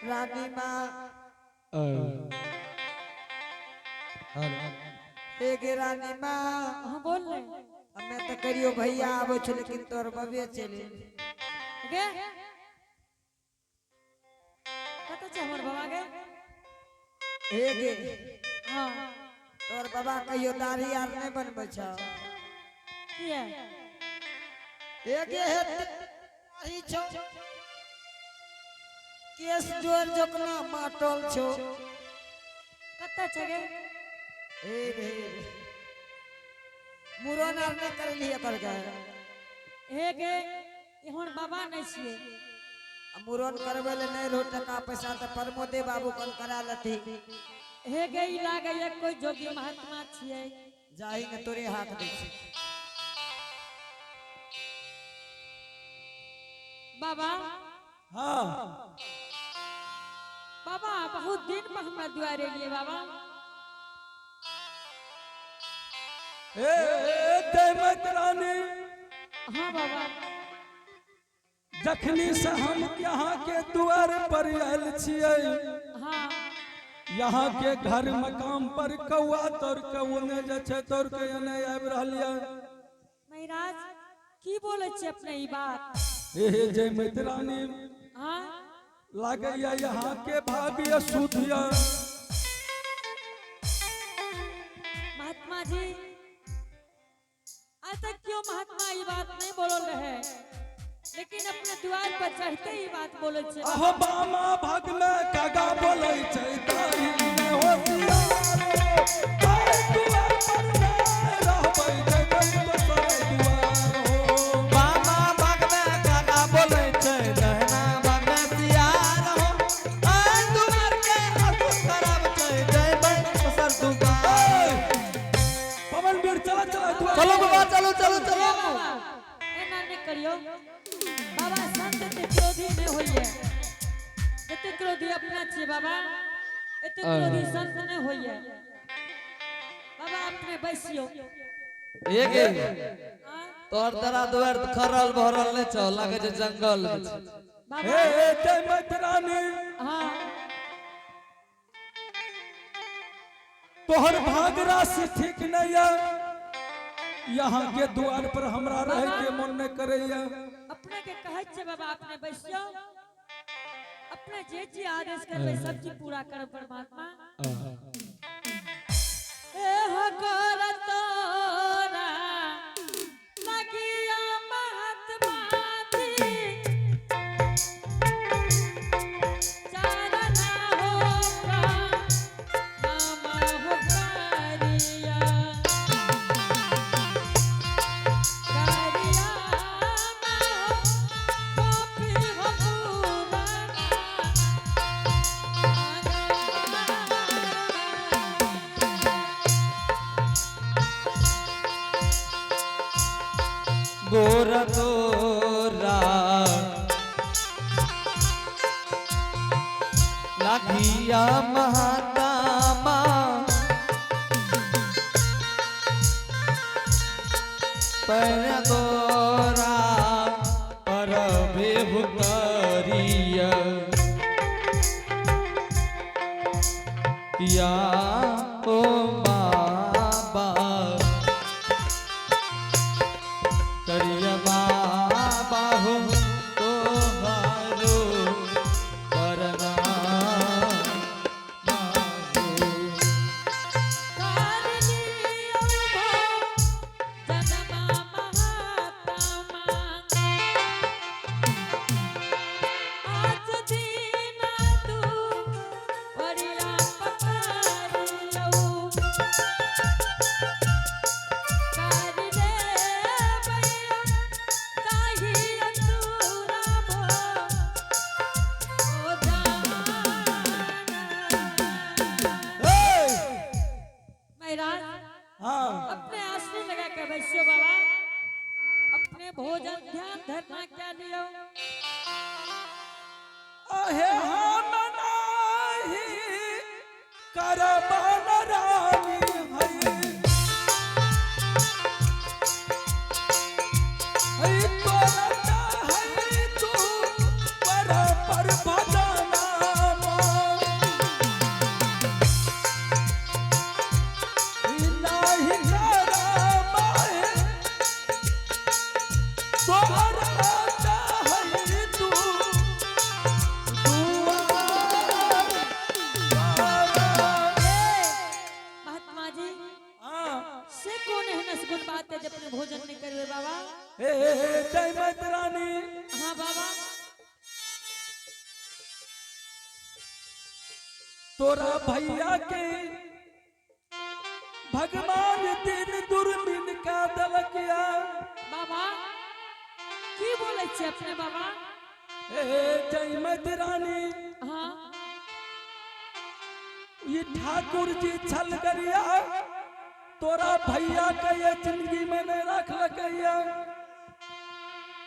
रानी माँ। हे गे रानी माँ। हाँ बोल रहे। हमें तो करियो भैया आवे छो लेकिन तोर बबे चले। गे कतऽ छै हमर बाबा गे? हे गे। हाँ। तोर बाबा कहियो दाढ़ी आर नहीं बनबै छौ। किया? हे गे हे दाढ़ी छौ। केस जोर जोकना माटल छौ। कतऽ छै गे? हे रे हे रे। मुड़न आर नहीं करलियै एकर गे। हे गे हमर बाबा नहि छियै। आ मुड़न करबै ले नहीं रहो टका पैसा तऽ प्रमोदे बाबू कन करा लथी। हे गे ई लागैया कोई जोगी महात्मा छियै। जाही ने तोरे हाक दै छी। बाबा। हाँ। बाबा बहुत दिन पर हमरा दुआरे एलियै बाबा। ए दैमत रानी। हाँ बाबा। जखनी से हम यहाँ के द्वार पर आयल छियै। हाँ। यहाँ के घर मकाम पर कौआ तोड़ के ओने जे छै तोड़ के एने आबि रहल यऽ। महाराज की बोलै छियै अपने ई बात? हे हे जयमत रानी। हाँ। लागैया यहाँ के भाभी अशुद्ध यऽ। महात्मा जी आज तक क्यों महात्मा ई बात नहीं बोलल रहे लेकिन अपने द्वार पर चढ़ते ही बात बोले छे। अहो बामा भाग में कागा बोलै छै ताही ने होशियार हो। आइ दुआर पर नै रहबै जयबै दोसर दुआर हो। बामा बाग में काका बोलै छै दहना बाग में सियार हो। आइ दुआर के अशुद्ध खराब छै जयबै दोसर दुआर। पवन वीर चला चला दुआर। चलू बाबा चलू चलू हे चलू। बाबा एना नहीं करियो बाबा। संत एते क्रोधी नहीं होइए। एते क्रोधी अपना छियै बाबा। एते क्रोधी संत नहीं होइए बाबा। अपने बैसियो। एक हाँ? तोहर तोरा दुआर तऽ खरल भरल नहि छौ, लागै छै जंगल मे छै। बाबा। हे हे जयमत रानी। हाँ। तोहर भाग राशि ठीक नहीं है। यहाँ के द्वार पर हमरा रहे के मन नहीं करैया। अपने के कहै छियै बाबा अपने बैसियो। अपने जे चीज आदेश करबै सब चीज पूरा करब परमात्मा। एह कर तोरा लगिया महात्मा जी। चरना हो नाम हो करिया। करिया ना हो पापी हो पूरना। गोर तोरा लाखिया महातामा पर तोरा पर करिया या ओ बाबा करिया बाबा हो तोहारो परनाम महाराज हाँ। अपने आश्रय लगा के बैसो बाबा। अपने भोजन ध्यान धरना क्या लियो? अहे हम नाही करबन रानी हई। हई तोरा हई तू पर पर भजना। तोरा भैया के भगवान दिन दुर्बिन का दलकिया। बाबा की बोलै छियै अपने बाबा? हे जयमत रानी। हाँ। ये ठाकुर जी छल गरिया तोरा भैया के ये जिंदगी में नहीं रख लकैया।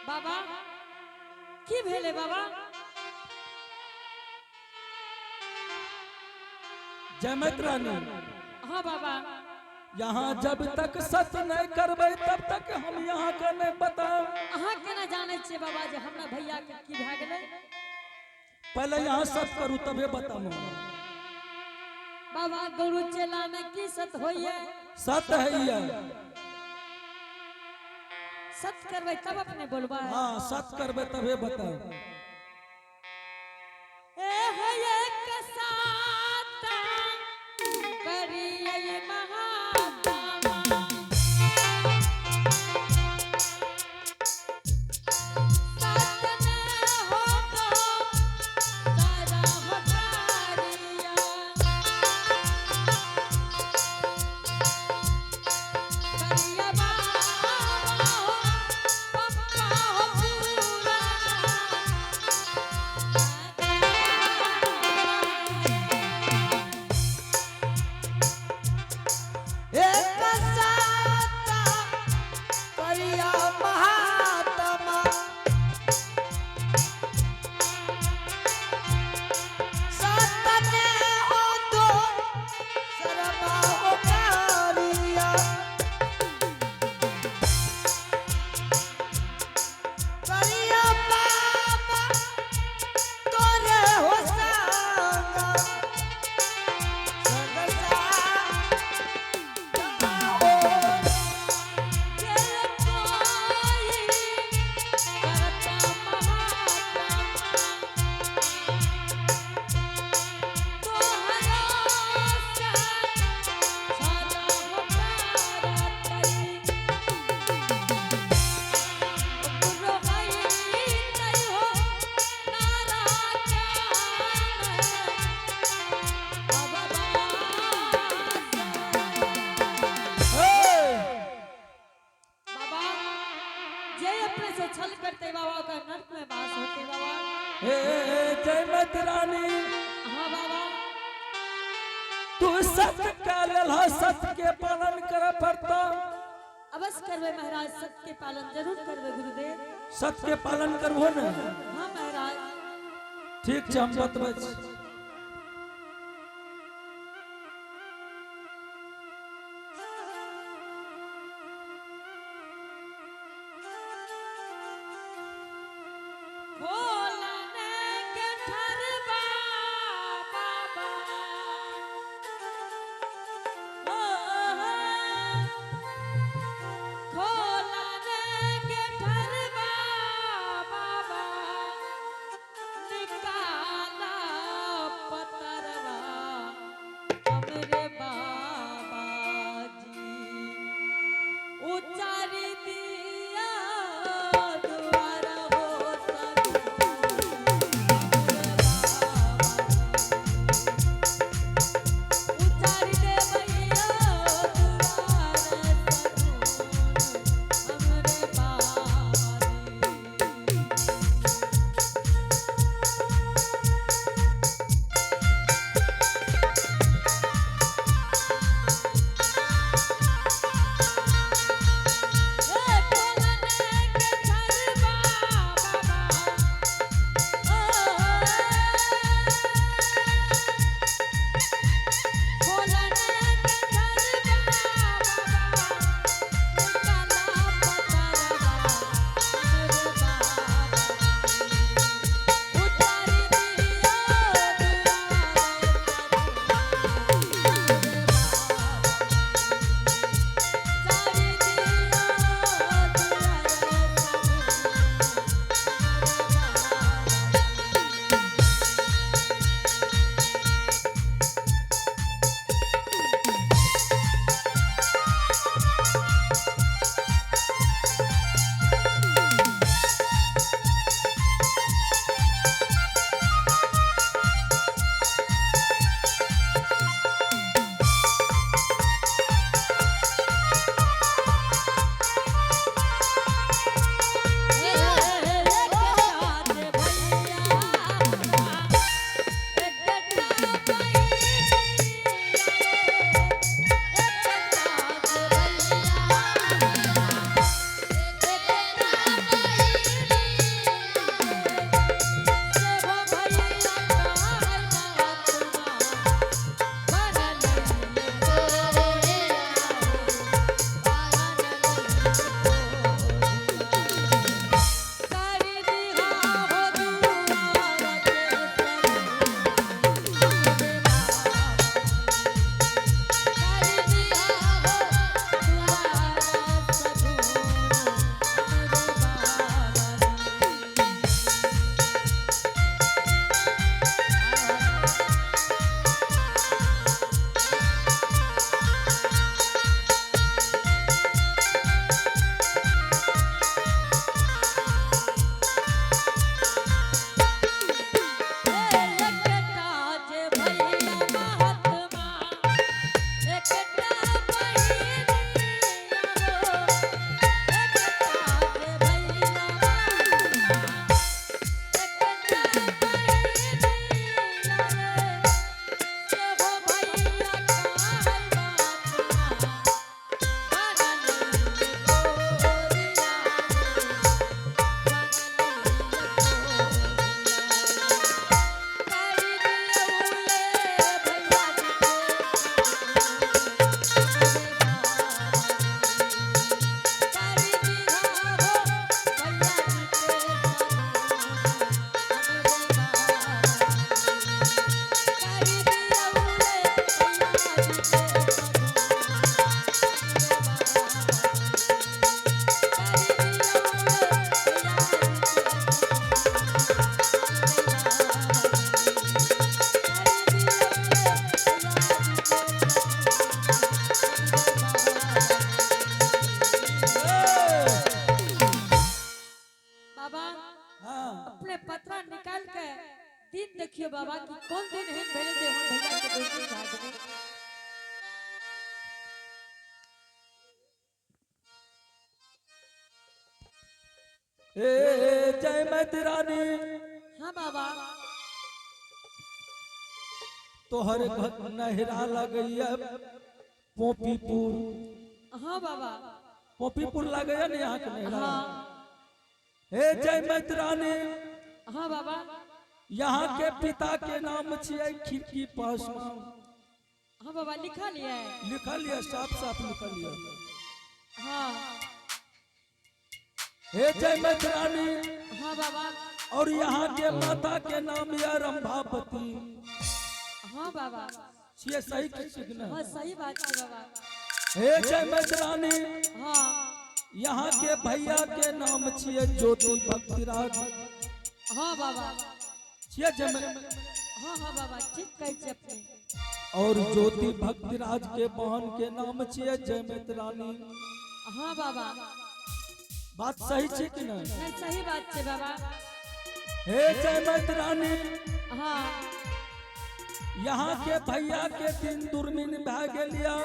बाबा की भेलै बाबा? जयमत रानी। हाँ बाबा। यहाँ जब तक सत नहीं करबै तब तक हम यहाँ का नहीं बताएब। अहाँ केना जानै छियै बाबा जे हमरा भैया के की भए गेलै? पहले यहाँ सत करू तबे बताबू। बाबा गुरु चेला में की सत होइए? सत है ये। सत करबै तब अपने बोलबै। हाँ, सत करबै तबे बताब। ए होइए कसाता करिए महात्मा सत न हो तो तारा हो कारिया करिया बाबा हो पप्पा हो पूरा। एक साता करिया महात्मा सतने हो तो शर्मा हो कारिया करिया बाबा तोरे हो संग संग सा। बाबा जे अपने से छल करते बाबा ओकर नरक में वास होते बाबा। हे जयमत रानी। हाँ बाबा। तू सत का लेलह, सत के पालन करे पड़ता। अवश्य करबै महाराज, सत्य के पालन जरूर करबै गुरुदेव। सत के पालन करबो ने? हाँ महाराज। ठीक छै, हम बतबै छी। खोलन के ठरबा बाबा ओ हो। खोलन के ठरबा बाबा निकाला। दिन देखियो बाबा कि कोन दिन एहन भेलै जे हमर भैया के दुर्दिन भए गेलै। ए जय माता रानी। हाँ बाबा। तोहर घर नहरा लगैया पोपीपुर। हाँ बाबा। पोपीपुर लगैया ने यहाँ के नहरा। हाँ। हे जय माता रानी। हाँ बाबा। यहाँ के पिता के नाम छियै खिड़की पासवान। हाँ बाबा, लिखल ये। लिखल ये, साफ साफ लिखल ये। हाँ। हे जय माता रानी। हाँ बाबा। और यहाँ के माता के नाम यह रंभावती। हाँ बाबा। छियै सही कि छियै कि हाँ नहीं? सही बात है बाबा। हे जय माता रानी। हाँ। यहाँ के भैया के नाम छियै ज्योति भक्तिराज। हाँ बाबा। छियै जय। हाँ हाँ बाबा, ठीक कहै छियै अपने। और ज्योति भक्तिराज के बहन के नाम छियै जय माता रानी। हाँ बाबा। बात सही छै कि नहीं? नहीं, सही बात छै बाबा। हे जय माता रानी। हाँ। यहाँ के भैया के दिन दुर्मिन भए गेलिया,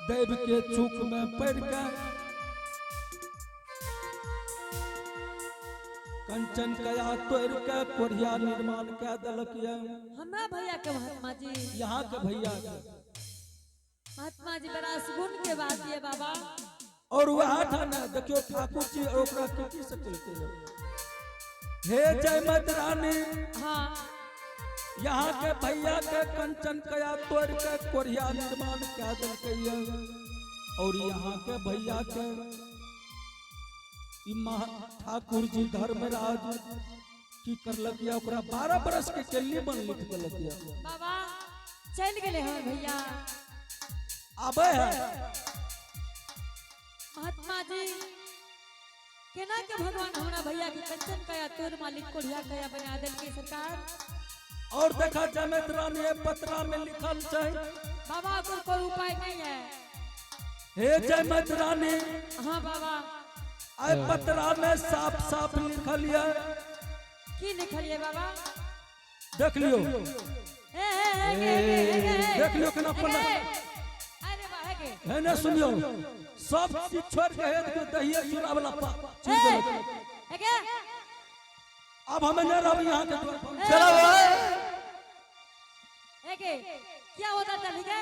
दैव के चूक में पड़ के कंचन कया तोड़ के कोढ़िया निर्माण कए देलक ये। हमरा भैया के महात्मा जी? यहाँ के भैया के। महात्मा जी, बड़ा सुगुन के बात ये बाबा। और वह था ना, देखियो ठाकुर जी ओकरा की की से चलते। हे जय माता रानी। हाँ। यहाँ के भैया के कंचन कया तोड़ के कोढ़िया निर्माण कए देलकै ये। और यहाँ के भैया के ई महा ठाकुर जी धर्मराज की करलक या ओकरा 12 बरस के केली बन लिख देलक या। बाबा, चलि गेलै हमर भैया। आबे है। महात्मा जी, केना के भगवान हमरा भैया के कंचन कया तोर मालिक कोढ़िया कया बना देलकै सरकार? और देखा जमेत रानी, ये पत्रा में लिखल छै। बाबा, ओकर कोई उपाय नहीं है। हे जयमत रानी। हाँ बाबा। आय पत्रा में साफ साफ लिखल ये। की लिखल ये बाबा? देख लियो। हे हे हे गे, हे गे, हे गे। देख लियो केना हे पन्ना। गे। अरे वाह, हे गे। है ने, सुनियो, सब चीज छोड़ के हे देखियो, दहिए चूड़ा वाला पा चीज हे, देलक। हे गे। अब हमें नहीं रहब यहाँ के द्वार पर। चलो ओए। हे गे, क्या होता चली गे?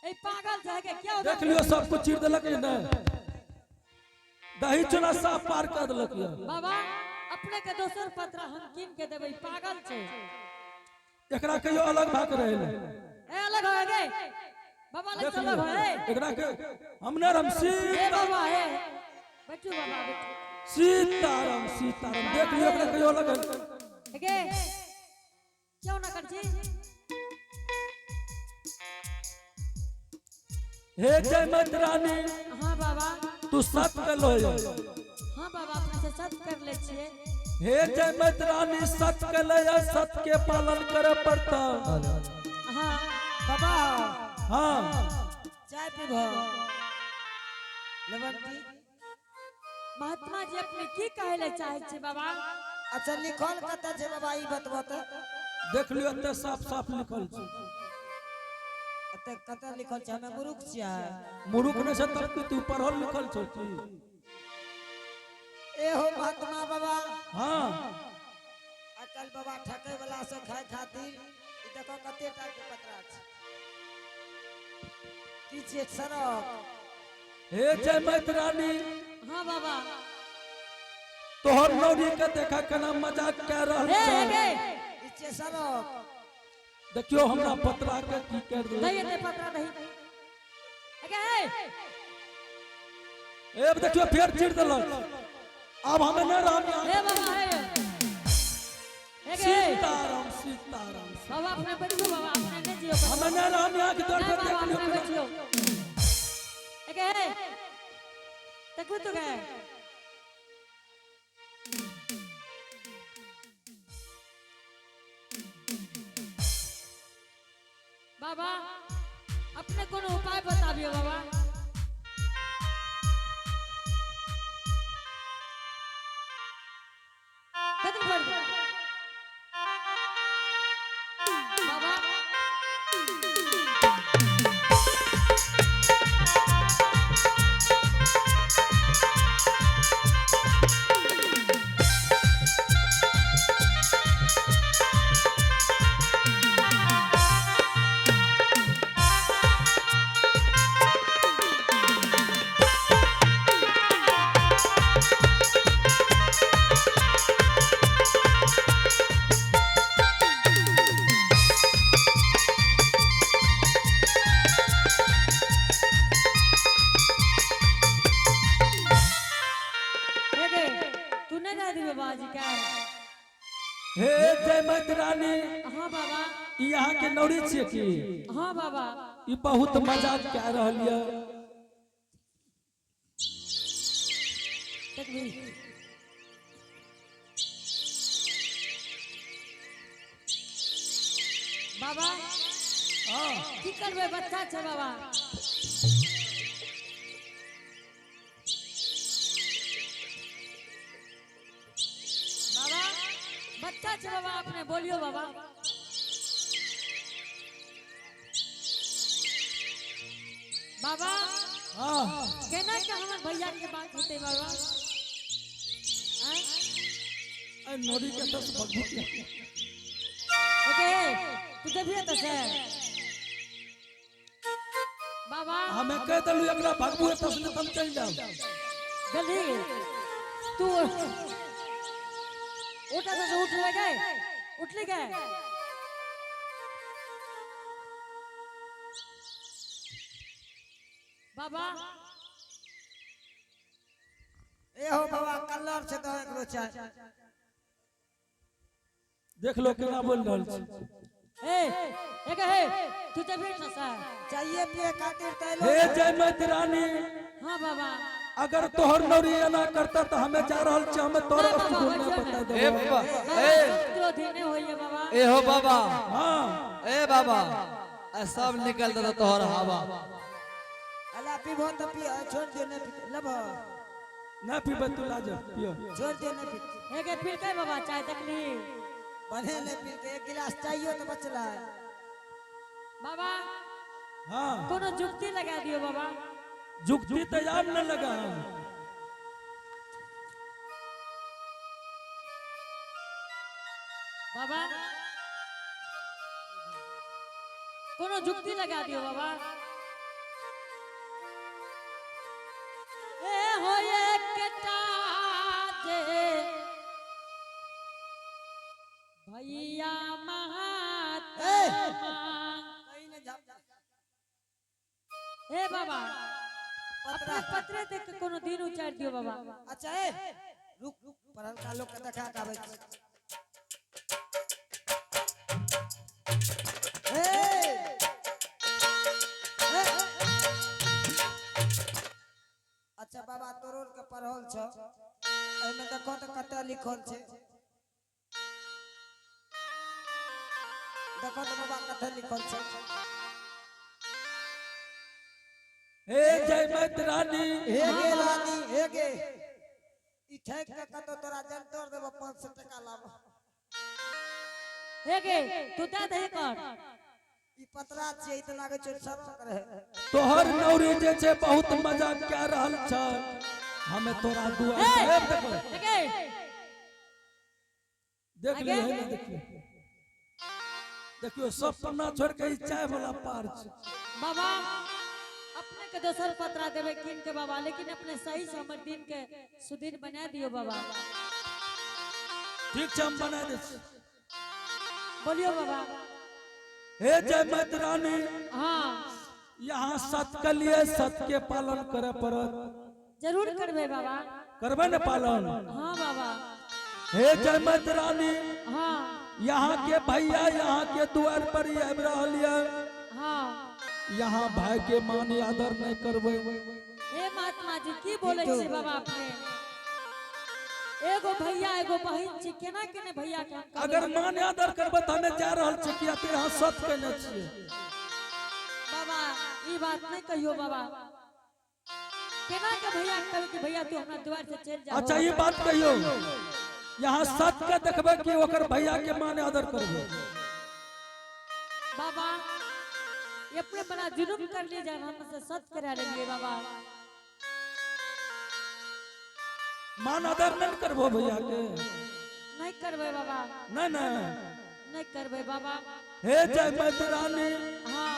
ए पागल छै के क्या होता? देख लियो, सब कुछ चीर देलक ये नहीं, दही चूड़ा साफ पार कर देलक ये। बाबा, अपने के दोसर पत्र हम कीन के देबै, पागल छै। एकरा कहियो अलग भाग रहे। ए अलग हो गए बाबा, लग देख चलो लियो। हे। एकरा के हम नहीं रहब। ए सीता बाबा, हे बैठू बाबा, बैठू। सीताराम सीताराम। देख लियो, एकरा कहियो अलग हे गे, क्यों ना कर छी? हे जय माता रानी। हाँ बाबा। तू सत के लोय। हाँ बाबा, अपने से सत कर ले छिए। हे जय माता रानी, सत के लय, सत के पालन करे पड़ता। हाँ। बाबा। हाँ। चाय पीबो, लेमन टी? महात्मा जी, अपने की कहे ले चाहे छी बाबा? अच्छा, लिखल कतऽ छै बाबा, ई बतबो तऽ। देख लियो, एते साफ साफ लिखल छै। एते कतऽ लिखल छै? हमे मूर्ख छियै। मूर्ख नहि छै तब तू पढ़ल लिखल छौ की? ए हो महात्मा बाबा। हाँ। आजकल बाबा ठकै वाला से खाय खातिर ई देखो कते टा के पतरा छै, की छियै सड़क? हे जय माता रानी। हाँ बाबा। तोहर नौरी के देखा केना मजाक कए रहल हे छै। हे गे। ई छियै सड़क? देखियो हमरा पतरा के की कर दही देलक। एते पतरा दही हे गे, हे। ए देखियो, फेर चीर देलक। अब हमें नहीं रहब यहाँ। हे बाबा, हे हे गे। सीताराम सीताराम। बाबा, अपने बैठो बाबा, अपने नहीं जियो। हमें नहीं रहब यहाँ के द्वार नहीं पर। बाबा, देख लियो अपने केना। बैठियो। हे गे, हे देखू तो गए। बाबा, अपने कोनो उपाय बताबियो बाबा। कतन पढ़ दे बाबा। हे गे, तू नहीं जा देबे बाबाजी का? हे जय मात रानी। हाँ बाबा। ई यहाँ के नौरी छियै की? हाँ बाबा। ई बहुत मजाक कए रहल यऽ। देखबी बाबा। हाँ। की करबै, बच्चा छै बाबा। बाबा, बच्चा छै बाबा, अपने बोलियो बाबा। बाबा। हाँ। केना के हमर भैया के बात होते बाबा? आँय? ए नौरी के दस भगभूत। ओके, तू जबिए तो से बाबा। हमें कह देलू एकरा भगबू एतऽ से हम चलि जाउ। जल्दी तू उठा तो उठ ले गए, उठ ले गए। बाबा। ए हो बाबा, कलर से दो एकरो चाय। देख लो केना बोल रहल छै। ए ए हे, तू जबिए तो से। चाहिए पिए खातिर तैलो। हे जय मात रानी। हाँ बाबा। अगर तोहर नौरी एना करता तऽ हमें जा रहल छी, हमें तोहर ना बाबा, सुकून बच्चो नहि बता ने। ए देबो। बाबा। बाबा, ए। सब क्रोधी नहीं होइए बाबा। ए हो बाबा। हाँ। ए बाबा, आ सब निकल दे तोहर हवा। अला पीबो तो पी, छोड़ दियो नहीं पी लब। नहि पीबै तू लाज पियो। छोड़ दियो नहीं पी। ए के पी के बाबा चाय देखली। बने नहीं पी के, एक गिलास चाहिए तो बचला। बाबा। हाँ। कोनो जुक्ति लगा दियो बाबा। जुगती तऽ आब न लगा हम। बाबा, कोनो जुक्ति लगा दियो बाबा। ए हो एकटा जे भैया महात्मा। कहीं नहीं झाप। हे बाबा, पतरा। अपने पत्रे देख के कोनो दिन उचार दियो बाबा। अच्छा ए रुक रुक, पढ़ल का लोग के देखा के आबै छी। ए ए, अच्छा बाबा, तोरो के पढ़ल छौ, एहिमे देखो तऽ कते लिखल छै। देखो तऽ बाबा, कते लिखल छै। हे जय मात रानी। हे गे रानी, हे गे, ई ठैक के कतौ तोरा जन तोड़ देबो, 500 टका लाबो। हे गे, तू दे दही कर। ई पतरा छियै, ई तऽ लागै छै सब रहे। तोहर नौरी जे छै बहुत मजाक कए रहल छै, हमें तोरा दुआ हे। देखो। हे गे। देख लियो, है ने, देखियो देखियो, सब पन्ना छोड़ के ई चाय वाला पार छै। बाबा, अपने के दोसर पतरा देवे कीन के बाबा, लेकिन अपने सही से हमर दिन के सुदिन बना दियो बाबा। ठीक छै, हम बना दै छी। बोलियो बाबा। हे जय मात रानी। हाँ। यहाँ सत के लिए सत के पालन करे पड़त। जरूर करबे बाबा। करबै ने पालन? हाँ बाबा। हे जय मात रानी। हाँ। यहाँ के भैया यहाँ के द्वार पर ही आबि रहल यऽ। हाँ। यहाँ भाई के मान आदर नहीं करबै। हे महात्मा जी, की बोले छी बाबा अपने? एगो भैया एगो बहिन छी, केना केने भैया के हम कहबै? अगर मान आदर करबै तऽ हमे जा रहल छी, किया तऽ यहाँ सत केने छियै। बाबा, ई बात नहीं कहियो बाबा। केना के भैया के कहबै कि भैया तू हमरा द्वार से चल जा? अच्छा, ये बात कहियो, यहाँ सत के देखबै कि ओकर भैया के मान आदर करबै। बाबा, ये अपने बड़ा जुलुम कर लिए जान, हमसे सत करा लिए बाबा। मान आदर नहीं करबो भैया के? नहीं करबे बाबा। नहीं नहीं। नहीं करबे बाबा। हे जय माता रानी। हाँ।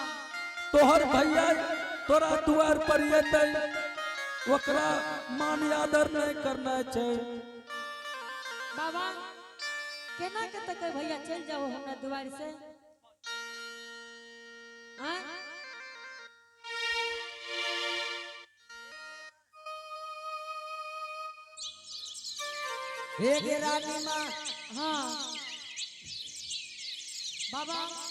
तोहर भैया तोरा दुआर पर एतै, ओकरा मान आदर नहीं करना छै। बाबा, केना के तक भैया चल जाओ हमरा दुआर से? हाँ? हे गे रानी माँ। हाँ बाबा।